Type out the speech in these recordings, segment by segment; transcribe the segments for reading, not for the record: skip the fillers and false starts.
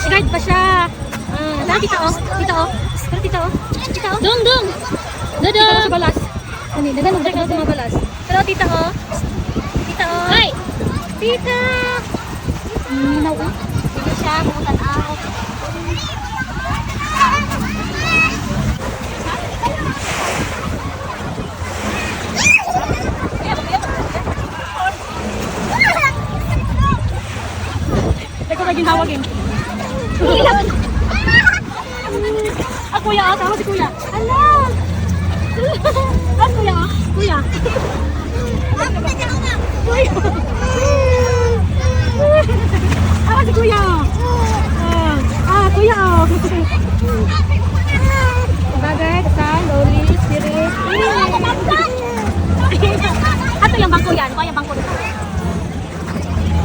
Rash guard pa siya. Ah, tara, tita oh. Tita oh. Tara, tita oh. Tita oh. Dong, dong. Tita Dodong. sa balas. Ano, dagan mo sa mga balas. Pero tita oh. Tita oh. Hi. Tita. Minaw oh. Sige siya, kumutan-aw. Ikaw naging hawagin. Ah, kuya, ah, tama si kuya. Ala! Ah, kuya, ah. Kuya. Kuya. Ah, si kuya. Oh. Ah, ah, kuya, oh. Father, the Son, the Holy Spirit. Ato yung bangko yan. Kuya, yung bangko dito.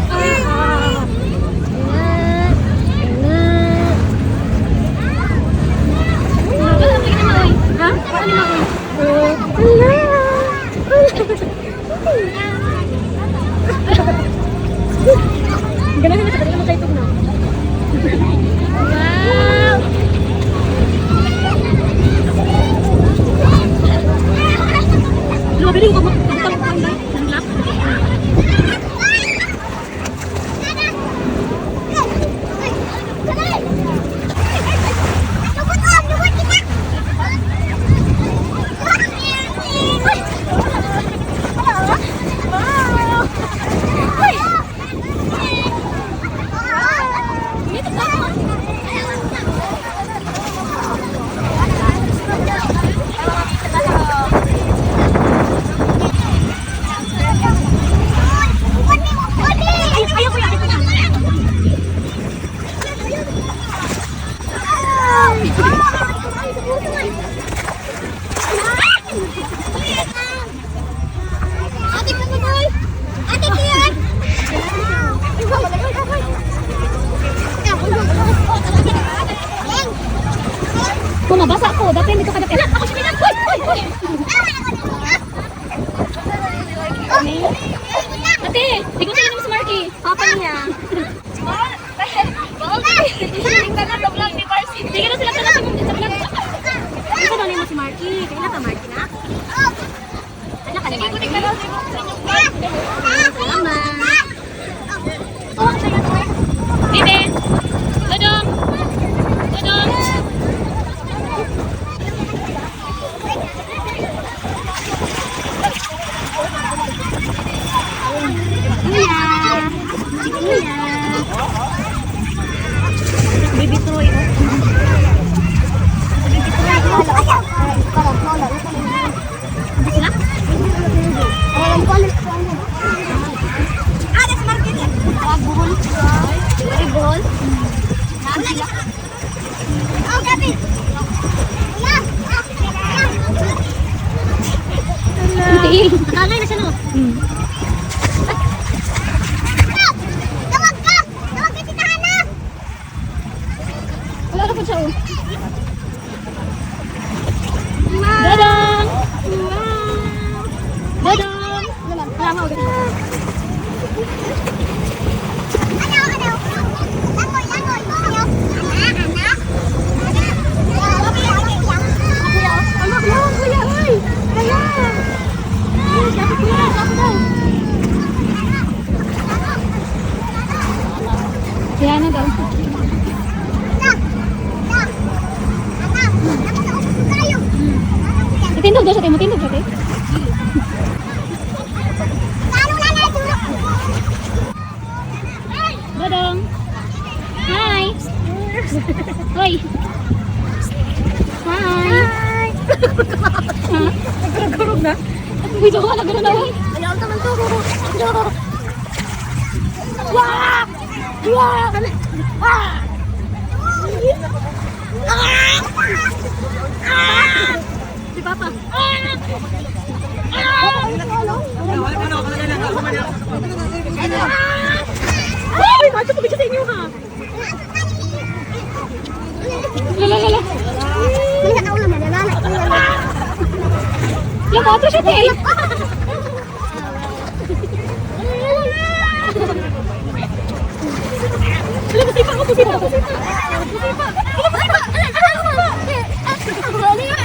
Ah, ah. Wala, wala ni Maoy. Ha? Wala ni Maoy. Ala! Ganun na sa kanila magkaitog na. Wow. Lumabili ko magbutang ko ang lap. Ay, ayaw kuya, ayaw kuya. Ate ka boy! Ate Kian! Kung mabasa ko, dapat hindi ko kadapit. Ako siya. Uy, uy, uy. Ate, ikaw tayo naman si Marky. Papa niya. Sige na sila sa vlog. Isa na mo si Marky. Kailan ka Marky na? Anak ka ni Marky? Salamat. Oh, siya yan. Bebe! Dodong! Dodong! Kuya. Si Kuya. Baby toy. Oh. Baby toy. Hindi sila? Ang tiil. Nakagay na siya, no? Tawag ka! Tawag ka si Tahana! Wala na po siya, oh. Dodong! Wow. Dodong! Wala nga, oh. Ano? Ano? Langoy, langoy! Ano? Ana, ana? Kuya, oh. Ano, kuya, kuya, uy. Kaya. Uy, dapat kuya, dapat daw. Kaya na daw. Itindog daw siya, te. Matindog siya, te. Dodong! Hi! Hoy! Hi! Ha? Nagkurog-kurog na. Uy, jowa na, gano'n na, uy. Ayaw naman to. Wah! Wah! Ah! Si Papa. Ay, macho pa sa inyo ha. Lala, lala. Lala, patro siya, te. Musipa ko, musipa, musipa. Musipa. Ano, musipa? Ano, ano yun?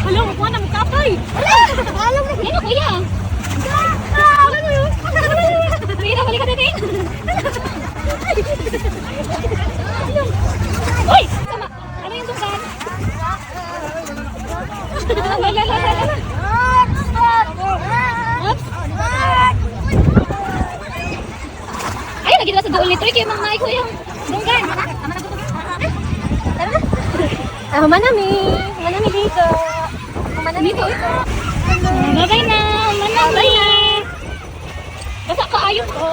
Hello, makuha na magkapay. Yan na, kuya. Ano yun? Kuya, balik ka din. Uy! Sama. Ano yung dunggan? Wala, wala, wala. Oops. Ay, lagi na sa duol ni Troy kay mga kuya. Dunggan. Tara na. Ah, humanami. Humanami dito. Humanami dito. Bye-bye na. Humanami. Basta kaayo ko.